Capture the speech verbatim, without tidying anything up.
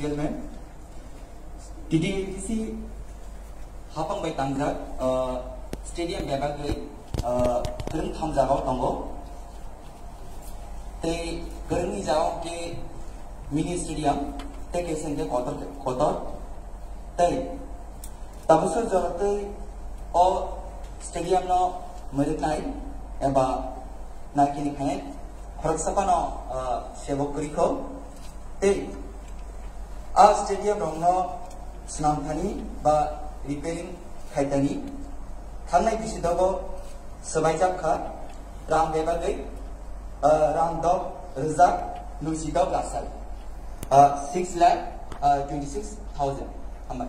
Chairman, T D A D C hapang bai tangjak, uh, stadium bebagwi, uh, kwrwng tham jagao tongo. Tei kwrwngni jagao khe mini stadium, tei kaisa hwnkhe kotor, kotor. Tei tabuksa jora tei o stadium no mwrwknai eba naikini khainai khoroksa phano, uh, sebo kwrwi kho. Tei a stadium rokno swnam thani ba repairing khai thani thangnai bisi dogo swbaijak kha rang bebagwi, ah, rang dok rwjak nuisi dok lasai, ah, six lakh, ah, twenty six thousand. Hambai.